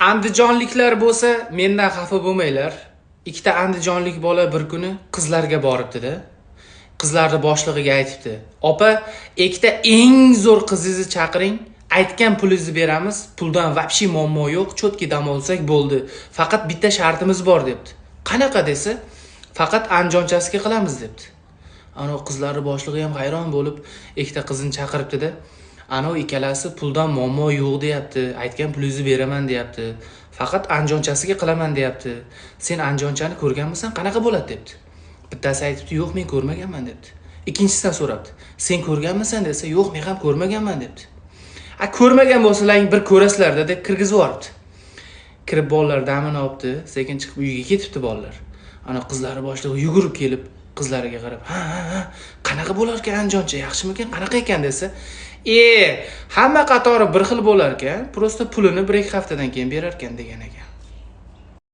Andijonliklar bo'lsa, mendan xafa bo'lmanglar. Ikkita andijonlik bola bir kuni qizlarga boribdi-da. Qizlarni boshlig'iga aytibdi: "Opa, ikkita eng zo'r qizingizni chaqiring, aytgan pulingizni beramiz, puldan вообще muammo yo'q, чётко dam olsak bo'ldi. Faqat bitta shartimiz bor" debdi. Qanaqa desa, "Faqat andijonchasiga qilamiz" debdi. Ana qizlarni boshlig'i ham hayron bo'lib, ikkita qizini chaqiribdi-da. Ana ikkalasi puldan muammo yo'q deyapti, aytgan pulingizni beraman deyapti. Faqat andijonchasiga qilaman deyapti. Sen andijonchani ko'rganmisan, qanaqa bo'ladi debdi. Bittasi aytibdi, "Yo'q, men ko'rmaganman" debdi. Ikkinchisidan so'rabdi. "Sen ko'rganmisan?" desa, "Yo'q, men ham ko'rmaganman" debdi. "A, ko'rmagan bo'lsalaring bir ko'rasizlar-da" deb kirgizib yuboribdi. Kirib bolalar damini olibdi, sekin chiqib uyiga ketibdi bolalar. Ana qizlari boshlig'i yugurib kelib qizlariga qarab, "Ha, ha, ha, qanaqa bo'lar ekan andijoncha, yaxshimikan, qanaqa ekan?" desa, "E, hamma qatori bir xil bo'lar ekan, просто pulini 1-2 haftadan keyin berar ekan" degan ekan.